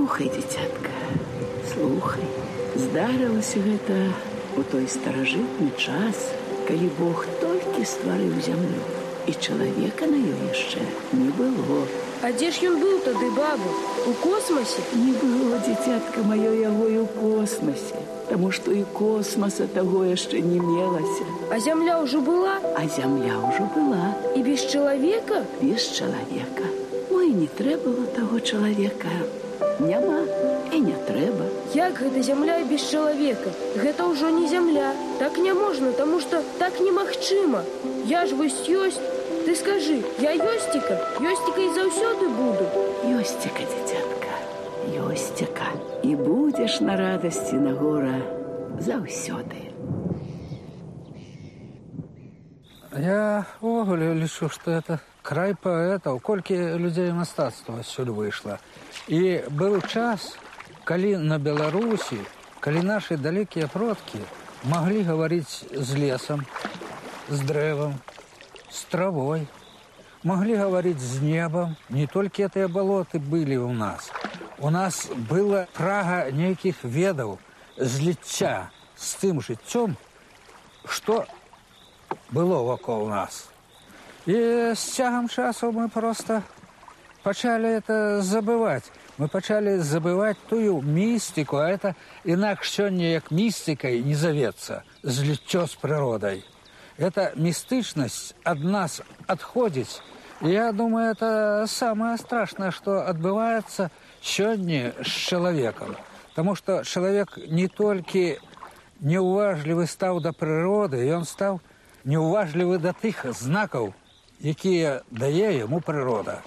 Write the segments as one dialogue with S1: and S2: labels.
S1: Слухай, дзіцятка, слухай. Здарылася гэта у той старажытны час, калі Бог толькі стварыў зямлю, і чалавека на ёй яшчэ не было.
S2: А дзе ж ён быў тады, баба? У космасе?
S1: Не было, дзіцятка маё, яго і ў космасе, таму што і космаса таго яшчэ не мелася.
S2: А зямля ўжо была?
S1: А зямля ўжо была.
S2: І без чалавека?
S1: Без чалавека. Ой, не трэба было таго чалавека. Няма і не трэба.
S2: Як гэта зямля без чалавека? Гэта ўжо не зямля. Так не можна, таму што так немагчыма. Я ж вось ёсць. Ты скажы, я ёсціка, ёсціка і заўсёды буду.
S1: Ёсціка, дзіцятка, ёсціка. І будзеш на радасці на гора заўсёды.
S3: Я увогуле лічу, што это край паэтаў, колькі людзей мастацтва адсюль выйшла. І быў час, калі на Беларусі, калі нашы далекія продкі маглі гаварыць з лесам, з дрэвам, з травой, маглі гаварыць з небам. Не толькі гэтыя балоты былі ў нас. У нас была прага нейкіх ведаў, зліцця з тым жыццём, што было вакол нас. І з цягам часу мы проста пачалі это забываць. Мы пачалі забываць тую містыку, а это інакш сёння як містыкай не завецца, зліццё з прыродай. Эта містычнасць ад нас адходзіць. Я думаю, это самае страшнае, што адбываецца сёння з чалавекам. Таму што чалавек не толькі неўважлівы стаў да прыроды, ён стаў неўважлівы да тых знакаў, якія дае яму прырода.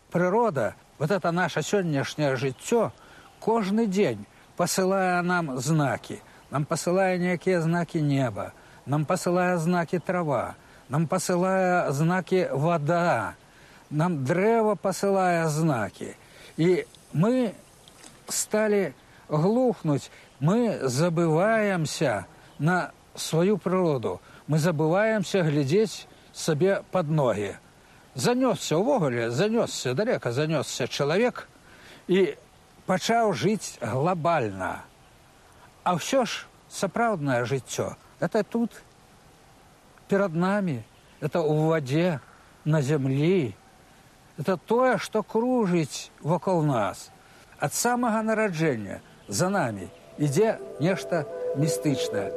S3: Прырода, вот это наше сённяшняе жыццё, кожны дзень пасылае нам знакі. Нам пасылае некія знакі неба, нам пасылае знакі трава, нам пасылае знакі вада, нам дрэва пасылае знакі. І мы сталі глухнуць, мы забываемся на сваю прыроду, мы забываемся глядзець сабе пад ногі. Занёсся ўвогуле, занёсся, далёка занёсся чалавек і пачаў жыць глобальна. А ўсё ж сапраўднае жыццё это тут, перад намі, это ў вадзе, на зямлі. Это тое, што кружыць вакол нас. Ад самага нараджэння за намі ідзе нешта містычнае.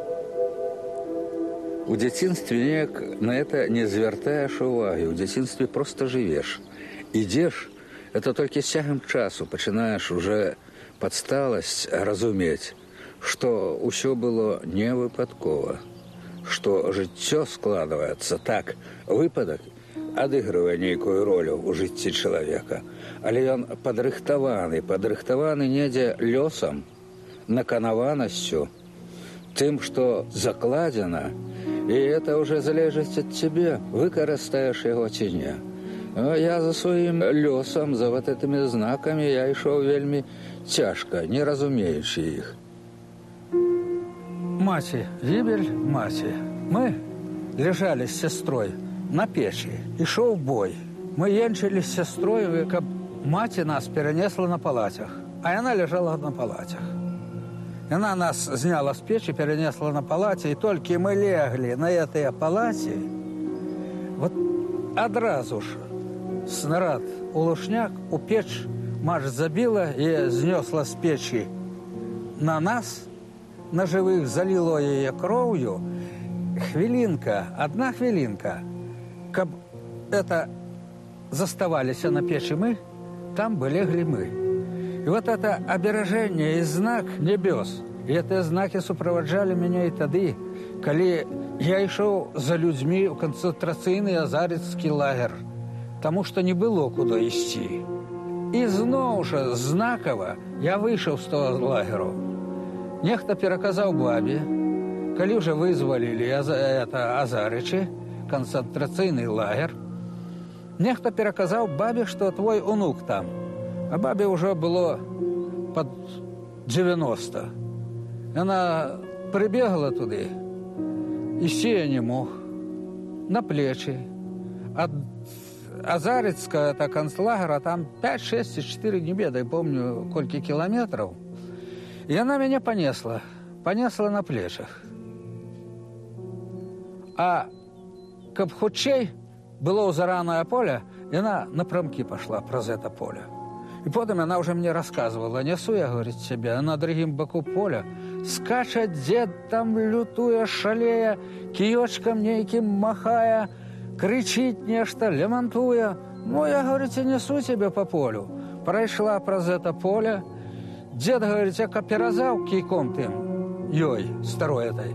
S3: У дзяцінстве неяк на это не звяртаеш увагі. У дзяцінстве проста жывеш. Ідзеш, это толькі з цягам часу пачынаеш уже пад сталасць разумець, што ўсё было не выпадкова, што жыццё складваецца так, выпадак адыгрывае нейкую ролю ў жыцці чалавека, але ён падрыхтаваны недзе лёсам, наканаванасцю, тым, што закладзена, і это уже залежыць ад цябе, выкарыстаеш яго ці не. Я за сваім лёсам, за вот этими знакамі я ішоў вельмі цяжка, не разумеючы іх. Маці, гібель маці. Мы ляжалі з сястрой на печы. Ішоў бой. Мы енчылі з сястрой, каб маці нас перанесла на палацях. А яна ляжала на палацях. Яна нас зняла з печы, перанесла на палаце, і толькі мы леглі на гэтыя палаці, вот адразу ж снарад у лушняк, у печ мать забіла і знесла з печы на нас, на жывых, заліло яе кроўю. Хвілінка, одна хвілінка, каб это заставаліся на печы мы, там бы леглі мы. І вот это аберажэнне і знак нябёс, і гэтыя знакі суправаджалі мяне і тады, калі я ішоў за людзьмі ў канцэнтрацыйны азарыцкі лагер, таму што не было куды ісці. І зноў жа знакава я выйшаў з того лагеру. Нехта пераказаў бабе, калі ўжо вызвалілі это Азарычы, канцэнтрацыйны лагер, нехта пераказаў бабе, што твой унук там. А бабе ўжо было пад 90. Яна прыбегла туды, ісці я не мог, на плечы. Ад Азарыцка, это канцлагера, там 5, 6, 4, не ведаю, помню, колькі кіламетраў. І яна мяне панесла, панесла на плечах. А каб хутчэй было ўзаранае поле, яна напрамкі пашла праз это поле. І потым яна ўжо мне рассказывала: «Нясу я, — говорит, — цябе, а на другім баку поля скача дзед там, лютуе, шалея, кіёчкам нейкім махае, крычыць нешта, лямантуе. Ну, я, — говорит, — несу цябе по полю». Прайшла праз это поле, дзед, говорит, як аперазаў кійком тым, ёй, старой этой,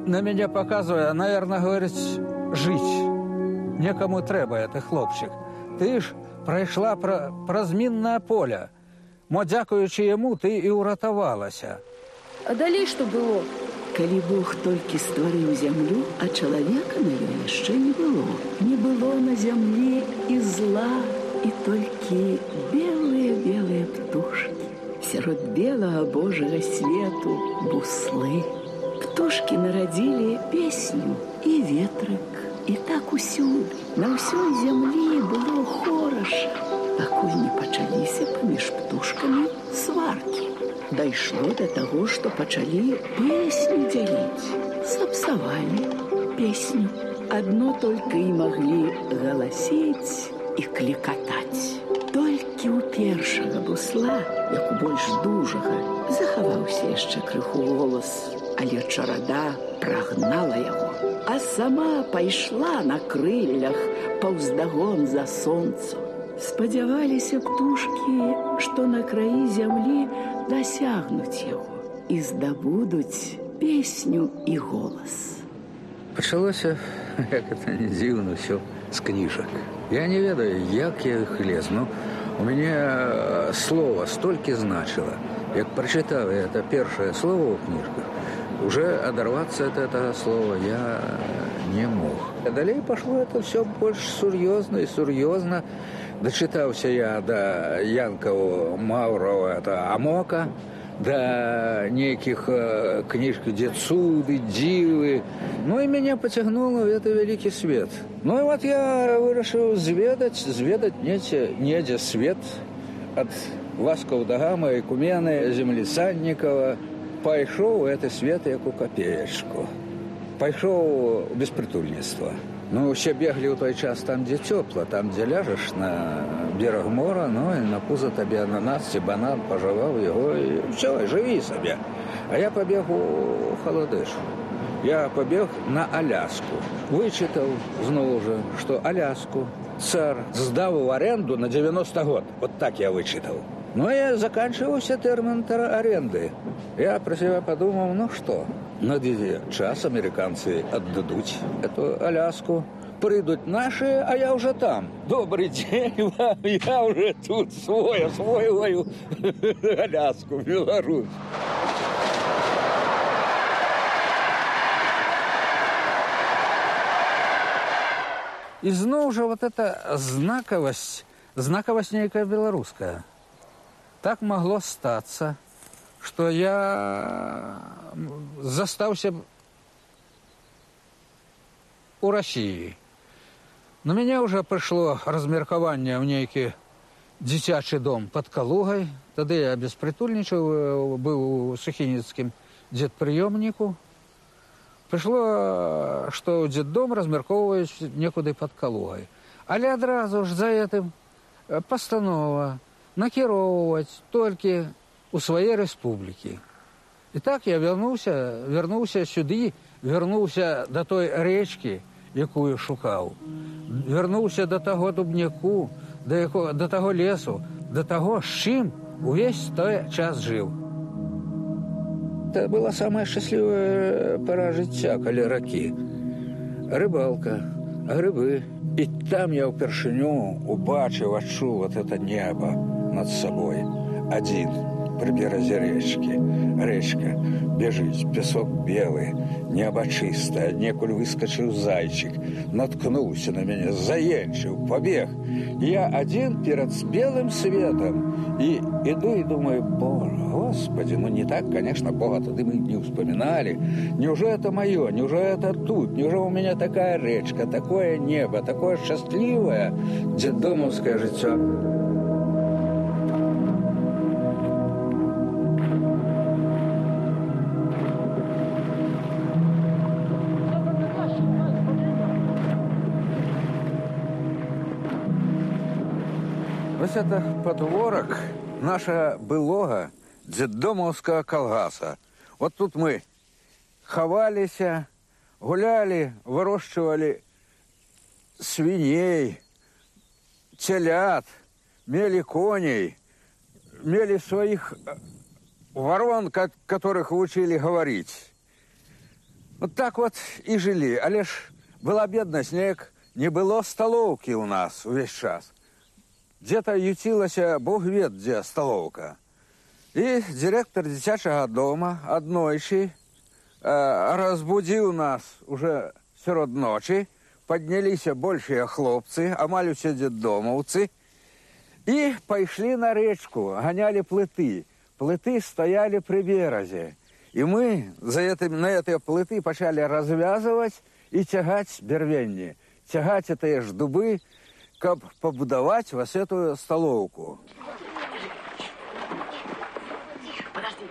S3: на мяне паказвае: «Наверное, — говорит, — жыць некаму трэба, это хлопчык. Ты ж прайшла праз міннае поле. Мо, дзякуючы яму, ты і ўратавалася».
S2: А далей што было?
S1: Калі Бог толькі стварыў зямлю, а чалавека на ёй яшчэ не было. Не было на зямлі і зла, і толькі белыя-белыя птушкі. Сярод белага Божага свету буслы. Птушкі нарадзілі песню і ветрык. І так усюды, на ўсёй зямлі было хораша, пакуль не пачаліся паміж птушкамі сваркі. Дайшло да таго, што пачалі песню дзяліць, сапсавалі песню. Адно толькі і маглі галасіць і клікатаць. Толькі ў першага бусла, як у больш дужага, захаваўся яшчэ крыху голас, але чарада прагнала яго, а сама пайшла на крыллях паўздагон за сонцу. Спадзяваліся птушкі, што на краі зямлі дасягнуць яго і здабудуць песню і голас.
S3: Пачалося, як это не дзіўна, ўсё з кніжак. Я не ведаю, як я іх лез, но у мяне слова столькі значыла. Як прачытаў я это першае слово ў кніжках, уже адарвацца от этого слова я не мог. А далей пошло это все больш сур'ёзна і сур'ёзна. Дачытаўся я да Янкова Маўрова, это Амока, да нейкіх кніжак, дзе цуды, дзівы. Ну і мяне пацягнула в это вялікі свет. Ну і вот я вырашыў зведаць недзе свет ад Васко да Гама, Экумены, землі Саннікова. Пайшоў у гэты свет як у капеечку. Пайшоў у беспрытульніцтва. Ну, усе беглі ў той час там, дзе цёпла, там, дзе ляжаш на бераг мора, ну, і на пуза табе ананас ці банан, пажаваў яго, і ўсё, і жыві сабе. А я пабег у халадэшу. Я пабег на Аляску. Вычытаў зноў жа, што Аляску цар здаў у аренду на 90 год. Вот так я вычытаў. Ну, я заканчивался тэрмін аренды. Я про себя подумал: ну что, надыдзе час, американцы отдадут эту Аляску, придут наши, а я уже там. Добрый день вам, я уже тут свой, освоиваю Аляску, Беларусь. И зноў жа вот эта знакавасць, знакавасць нейкая беларуская. Так магло стацца, што я застаўся у Расіі. На мяне ўжо прыйшло размеркаванне ў нейкі дзіцячы дом пад Калугай. Тады я беспрытульнічаў, быў у сухініцкім дзетпрыёмніку. Прыйшло, што ў дзетдом размяркоўваюць некуды пад Калугай. Але адразу ж за гэтым пастанова накіроўваць толькі ў свае рэспублікі. І так я вярнуўся сюды, вярнуўся да той рэчкі, якую шукаў. Вярнуўся да таго дубняку, да таго лесу, да таго, з чым увесь той час жыў. Это была самая шчаслівая пара жыцця каля ракі. Рыбалка, грыбы. І там я ўпершыню убачыў, адчуў вот это небо над сабой. Адзін. пры беразе рэчкі. Рэчка бежыць, пясок белы, неба чыстае, аднекуль выскачыў зайчык, наткнуўся на мяне, заенчыў, пабег. І я адзін перад белым светам. І іду і думаю, Боже, Господи, ну не так, конечно, Бога тады мы не вспоминали. Неужели это мое, неужели это тут, неужели у меня такая речка, такое небо, такое счастливое детдомовское жыццё. Вось это подворак наша былога детдомовского колгаса. Вот тут мы хаваліся, гуляли, вырошчвалі свиней, телят, мели коней, мели своих ворон, которых учили говорить. Вот так вот и жили. Але ж была бедность, не было столовки у нас увесь час. Где-то ютилася, бог ведает, где столовка. И директор дзіцячага дома аднойчы разбудил нас уже сярод ночи, поднялись большие хлопцы, амаль усе детдомовцы, и пошли на речку, гоняли плыты. Плыты стояли при березе. И мы на эти плыты пачалі развязывать и тягать бервенни. Тягать это ж дубы, каб пабудаваць вось эту столовку.
S4: Тихо, подожди.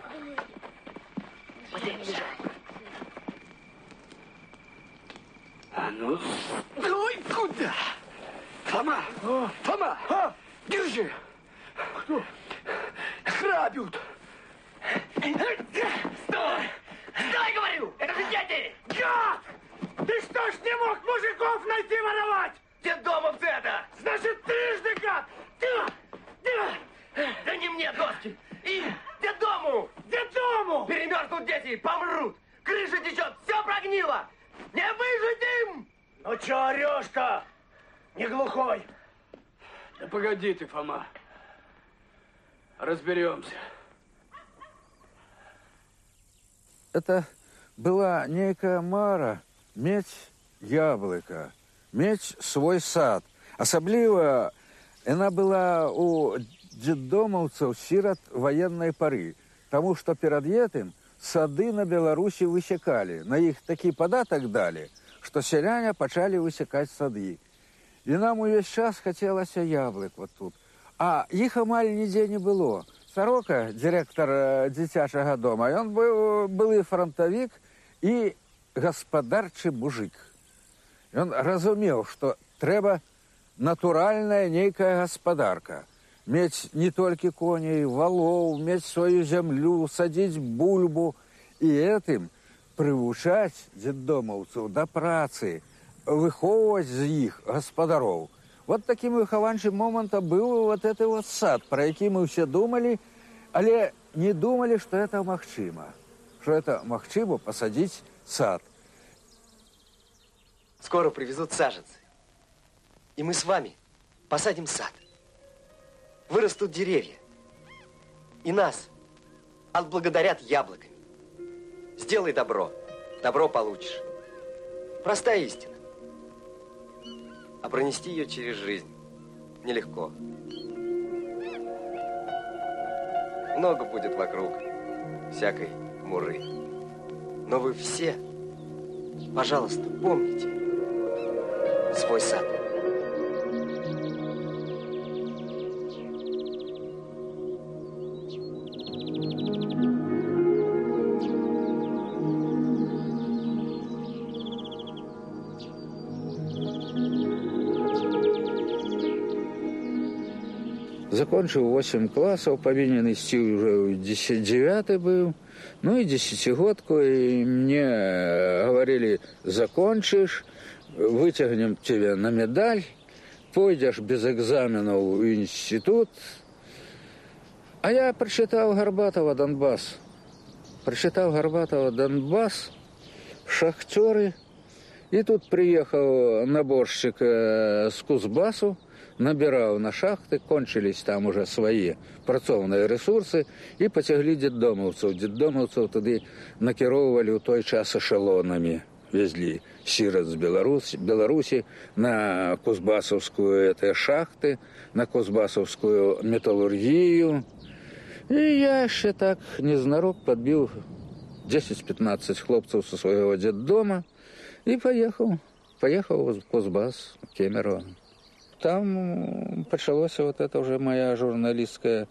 S4: Быстрее, бежай.
S5: А ну, стой куда? Фома! О! Фома! А? Держи! Кто? Грабят!
S4: Стой! Стой, говорю! Это же дети!
S5: Гад! Ты что ж не мог мужиков найти воровать?
S4: Детдомовцы это!
S5: Значит, трижды гад!
S4: Да не мне доски! И детдому!
S5: Детдому!
S4: Перемерзнут дети, помрут! Крыша течет, все прогнило! Не выжить им!
S5: Ну че орешь-то? Не глухой! Да погоди ты, Фома. Разберемся.
S3: Это была некая мара мець яблыка, мець свой сад. Асабліва яна была у детдомаўцаў сірат военной пары, таму што перад гэтым сады на Беларусі высекалі. На іх такі падатак далі, што сяляне пачалі высекаць сады. І нам увесь час хацелася яблык вот тут. А іх амаль нідзе не было. Сарока, дырэктар дзіцячага дома, ён быў былы франтавік і гаспадарчы мужик. Ён разумеў, што трэба натуральная нейкая гаспадарка. Мець не толькі коней, валоў, мець сваю зямлю, садзіць бульбу і гэтым прывучаць детдомаўцаў да працы, выхоўваць з іх гаспадароў. Вот такім выхаванчым момантам быў вот этот вот сад, про які мы ўсе думалі, але не думалі, што это магчыма, што это магчыма пасадзіць сад.
S6: Скоро привезут саженцы, и мы с вами посадим сад. Вырастут деревья, и нас отблагодарят яблоками. Сделай добро, добро получишь. Простая истина. А пронести ее через жизнь нелегко. Много будет вокруг всякой муры. Но вы все, пожалуйста, помните свой сад.
S3: Закончыў 8 класаў, павінен ісці ўжо ў 9 быў, ну і десятигодку, і мне гаварылі, закончыш, выцягнем цябе на медаль, пойдзеш без экзаменаў у інстытут. А я прачытаў Гарбатова «Донбас». Прачытаў Гарбатова «Донбас», «Шахцёры». І тут прыехаў наборшчык з Кузбасу, набіраў на шахты, кончылись там уже свае працоўныя рэсурсы і пацяглі дзеддомаўцаў. Дзеддомаўцаў тады накіроўвалі ў той час эшелонамі. Везлі сірат з Беларусі на кузбасаўскую гэтыя шахты, на кузбасаўскую металургію. І я яшчэ так незнарок падбіў 10-15 хлопцаў са свайго дзеддома і паехаў. Паехаў в Кузбас, Кемерово. Там пачалося вот это уже моя журналистская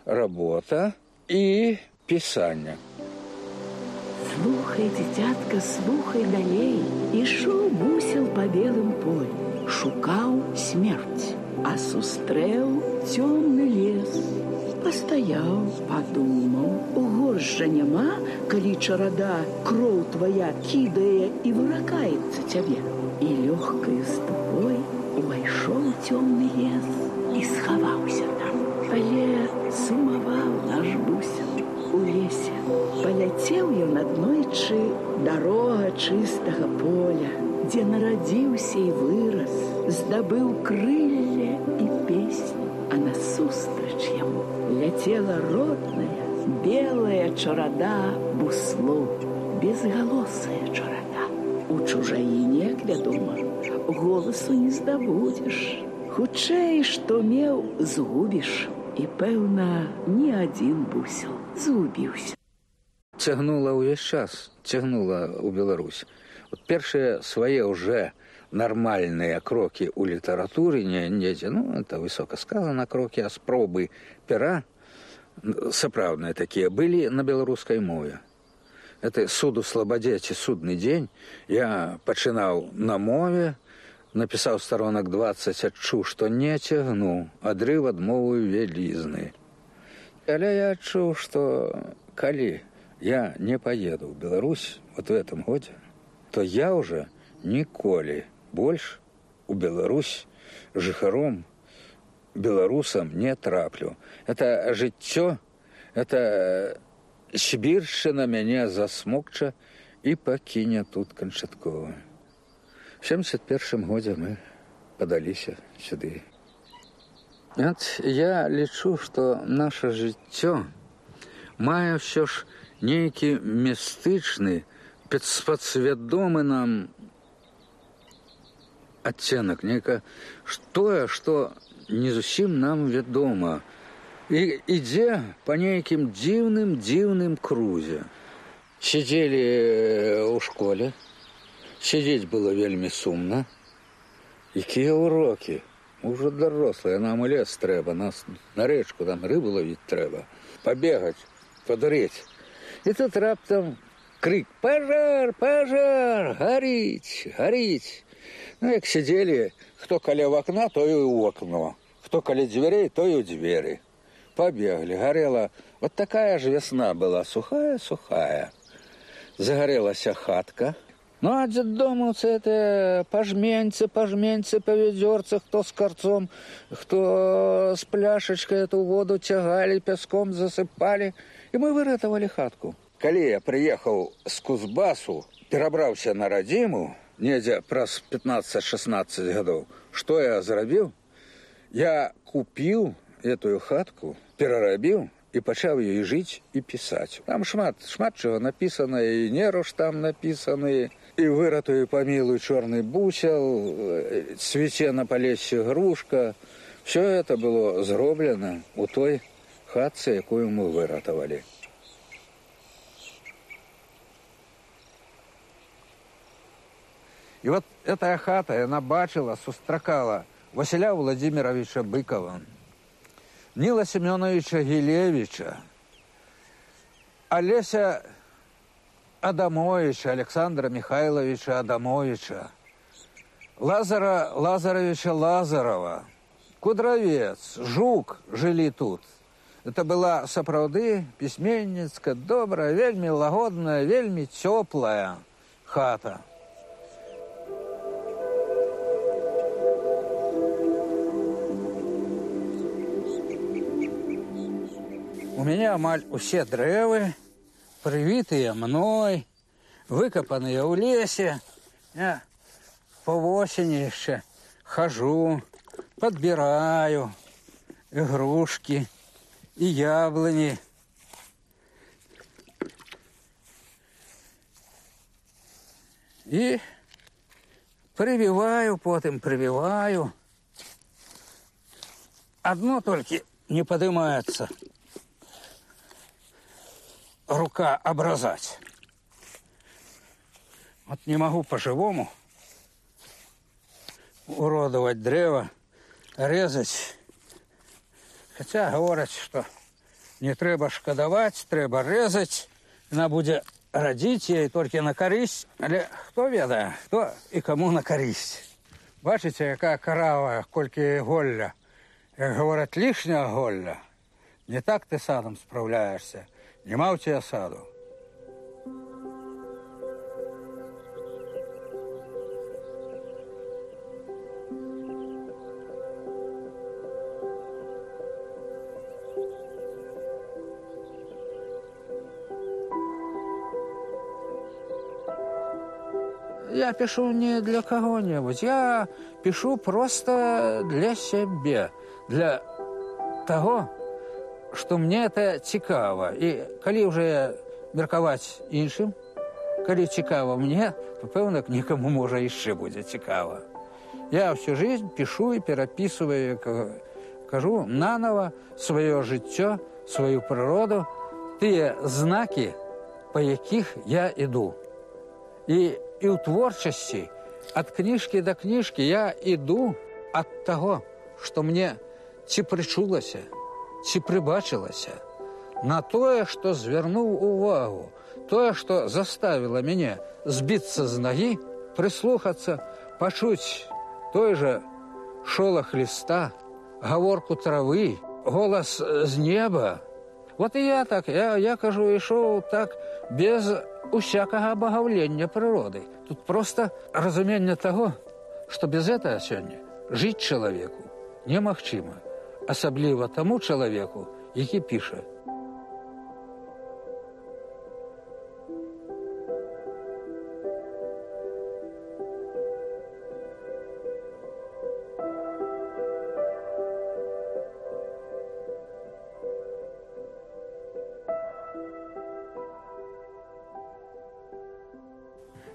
S3: работа и писание.
S1: Слухай, дзіцятка, слухай далей. Ішоў бусел па белым полі, шукаў смерць, а сустрэў цёмны лес. Пастаяў, падумаў, горш жа няма, калі чарада кроў твая кідае і выракаецца цябе. І лёгкаю ступой увайшоў у цёмны лес і схаваўся там. Але сумаваў наш бусел у лесе. Паляцеў ён аднойчы дарога чыстага поля, дзе нарадзіўся і вырас, здабыў крылле і песню, а насустрач яму ляцела родная, белая чарада буслоў, безгалосая чарада. У чужаіне, як вядома, голасу не здабудзеш. Хутчэй, што меў, згубіш. І, пэўна, ні адзін бусел згубіўся.
S3: Цягнула ўвесь час, цягнула ў Беларусь. Вот першыя свае ўжо нармальныя крокі ў літаратуры, недзе, ну, это высока сказано, крокі, а спробы пера сапраўдныя такія былі на беларускай мове. Это «Суд у слабадзе» ці «Судны дзень» я пачынаў на мове, напісаў старонак 20, адчуў, што не цягну, адрыв ад мовы вялізны. Але я адчуў, што калі я не паеду ў Беларусь вот в этом годзе, то я уже ніколі больш у Беларусь жыхаром, беларусам не траплю. Это жыццё, это Сібіршчына мяне засмокча і пакіне тут канчаткова. В 71 годзе мы падаліся сюды. Вот я лічу, што наше жыццё мае ўсё ж нейкі містычны, падсвядомы нам адценак, нейка тое, што не зусім нам вядома. І ідзе па нейкім дзіўным крузе. Сидзелі ў школе, сидзець было вельмі сумна. Якія урокі? Мы ўжо дарослыя, нам у лес трэба, нас на рэчку там рыбу лавіць трэба, пабегаць, падурець. І тут раптам крик: «Пожар, пожар, гарыць, гарыць!» Ну, як сидзелі, хто каля вакна, то і ў акно, хто каля дзвярэй, то і ў дзверы. Побегли, горела. Вот такая же весна была, сухая-сухая. Загорелась хатка. Ну, а детдомовцы это пожменцы, по ведерцах, кто с корцом, кто с пляшечкой эту воду тягали, песком засыпали. И мы выратовали хатку. Калі я приехал с Кузбасу, перабраўся на радзіму, недзе праз 15-16 гадоў, што я зрабіў? Я купіў эту хатку, перарабіў і пачаў ёй жыць і пісаць. Там шмат чаго напісана, і неруш там напісаны, і выратую памілуй чорны бусел, цвіце на Палессе грушка. Всё это было зроблена у той хатцы, якую мы выратавалі. І вот этая хата, яна бачыла, сустракала Васіля Владимировича Быкова, Ніла Семёновича Гілевіча, Алеся Адамовича, Александра Михайловича Адамовича, Лазара Лазаровича Лазарова, Кудравец, Жук жылі тут. Это была сапраўды пісьменніцкая, добрая, вельмі лагодная, вельмі цёплая хата. У мяне амаль усе дрэвы, прывітыя мной, выкапаныя ў лесе. Я па восені яшчэ хожу, Подбираю игрушки и яблони. И прививаю, потом прививаю. Одно только не поднимается. Рука образать. Вот не могу по-живому уродовать древо, резать. Хотя говорят, что не треба шкодовать, треба резать. Она будет родить ей только на користь. Але хто ведае, хто и кому на користь. Бачите, яка корава, кольки голля. Як говорят, лишняя голля. Не так ты садом справляешься. Нема у тебя саду. Я пишу не для кого-нибудь, я пишу просто для себя, для того, что мне это цікава. І калі уже меркаваць іншым, калі цікава мне, то, пэўна, некаму можа яшчэ будзе цікава. Я всю жизнь пишу и перапісываю, кажу нанова сваё жыццё, сваю прыроду, тыя знакі, па якіх я іду. І ў творчасці ад кніжкі да кніжкі я іду ад таго, што мне ці прычулася, ці прыбачылася, на тое, што звярнуў увагу, тое, што заставіла мяне збіцца з нагі, прыслухацца, пачуць той жа шолах ліста, гаворку травы, голас з неба. Вот і я так, я кажу, ішоў так без усякага абагаўлення прыроды. Тут просто разуменне таго, што без этого сёння жыць чалавеку немагчыма, асабліва таму чалавеку, які піша.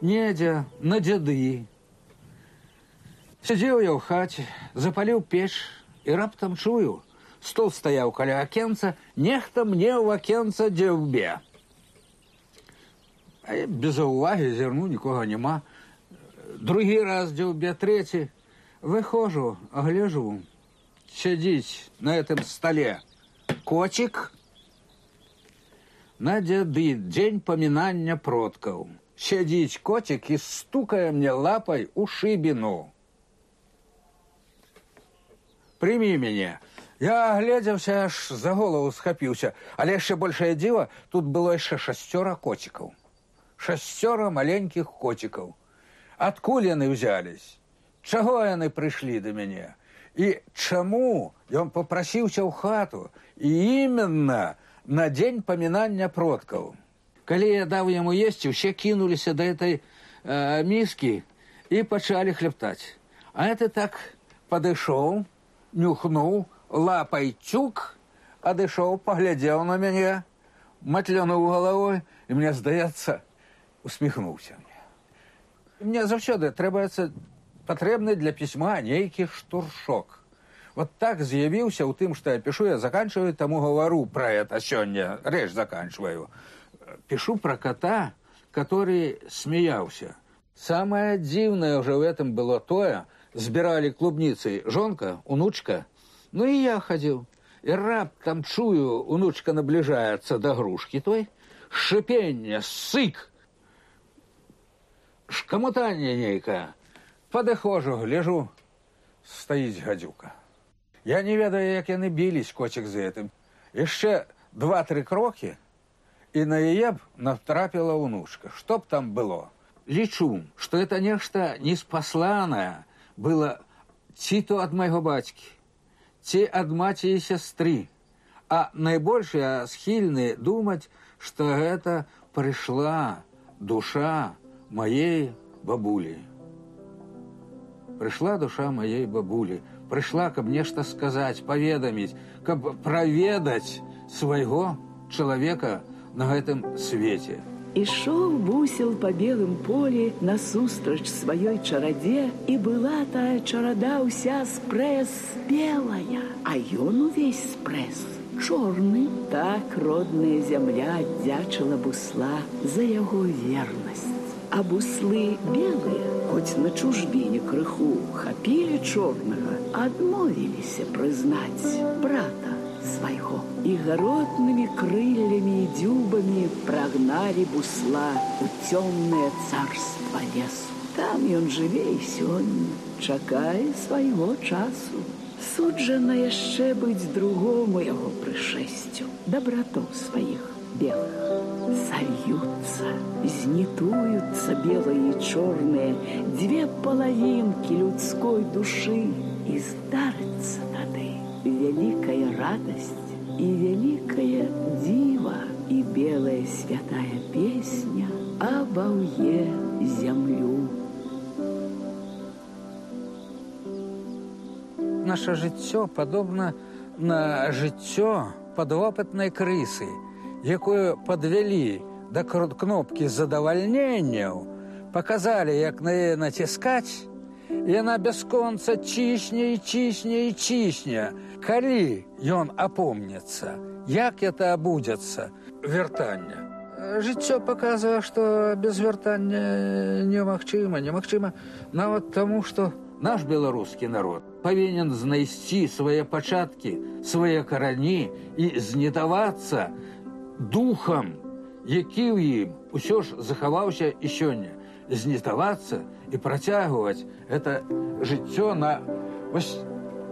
S3: Недзе на дзяды. Сидзеў я ў хаце, запаліў печ і раптам чую, стол стаяў каля акенца, нехта мне ў акенца дзеўбе. А я без увагі зірну, нікога няма. Другі раз дзеўбе, трэці. Выхожу, гляжу, сядзіць на этом стале коцік на дзяды, дзень памінання продкаў. Сядзіць коцік і стукае мне лапай у шыбіну. Прымі мяне. Я агледзеўся, аж за голову схапіўся. Але яшчэ большае дзіва, тут было яшчэ 6 коцікаў. 6 маленькіх коцікаў. Адкуль яны ўзялись? Чаго яны прыйшлі да мяне? І чаму ён папрасіўся ў хату? І именно на дзень памінання продкаў. Калі я даў яму есці, усе кінуліся да этой міскі і пачалі хлептаць. А это так падышоў, нюхнуў, лапай цюк, адышоў, паглядзеў на мяне, матлянуў галавой, і мне, здаецца, усміхнуўся мне. Мне заўсёды патрэбны для пісьма нейкі штуршок. Вот так з'явіўся ў тым, што я пішу, я заканчиваю, таму гавару пра это сёння, рэч заканчиваю. Пишу про кота, который смеялся. Самое дивное уже в этом было тое, сбирали клубницы жонка, унучка, ну и я ходил. И раптом чую, унучка наближается до грушки той, шипенье, сык, шкамутанье нейкае. Падыхожу, гляжу, стаіць гадзюка. Я не ведаю, як яны білись, коцік за гэтым. Яшчэ 2-3 крокі, і на яе б натрапіла унучка. Што б там было? Лічу, што это нешта неспасланае было ці то ад майго бацькі, ці ад маці і сястры. А найбольш я схільны думаць, што гэта прыйшла душа маей бабулі. Прыйшла душа маей бабулі, Прыйшла, каб нешта сказаць, паведаміць, каб праведаць свайго чалавека на гэтым свеце.
S1: Ішоў бусел па белым полі насустрач сваёй чарадзе, і была тая чарада ўся спрэс белая, а ён увесь спрэс чорны. Так родная зямля аддзячыла бусла за яго вернасць. А буслы белыя, хоць на чужбіне крыху хапілі чорнага, адмовіліся прызнаць брата свайго. І гаротнымі крыллямі і дзюбамі прагналі бусла ў цёмнае царства лесу. Там ён жыве і сёння, чакае свайго часу. Суджана яшчэ быць другому яго прышэсцю, да братоў сваіх белых. Сольюцца, знітуюцца белыя і чорныя, дзве палавінкі людской душы, і здарыцца тады вялікая радасць і вялікае дзіва, і белая святая песня абаўе зямлю.
S3: Наше жыццё падобна на жыццё падвопытнай крысы, якую падвялі да кнопкі задавальненняў, паказалі, як на яе націскаць, і яна бясконца цісне і цісне і цісне. Калі ён апомніцца, як это абудзецца? Вяртанне. Жыццё паказвае, што без вяртання немагчыма, немагчыма нават таму, што наш беларускі народ павінен знайсці свае пачаткі, свае карані і знітавацца духам, які ў ім усё ж захаваўся і сёння. Знітавацца і працягваць это жыццё на вось,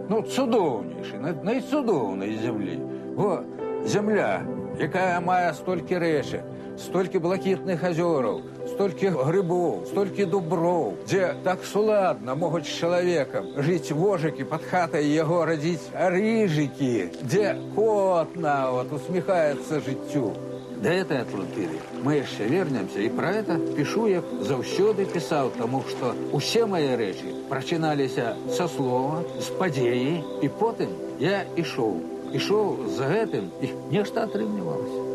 S3: ну, цудоўнейшай, на найцудоўнай зямлі. Бо зямля, якая мае столькі рэчак, столькі блакітных азёраў, столькі грыбоў, столькі дуброў, дзе так суладна могуць з чалавекам жыць вожыкі, пад хатай яго радзіць рыжыкі, дзе кот нават усміхаецца жыццю. Да этой Атлантыды мы яшчэ вернемся, і пра это пішу, як заўсёды пісаў, таму што усе мае рэчы прачыналіся са слова, з падзеі, і потым я ішоў. Ішоў за гэтым, і нешта атрымлівалася.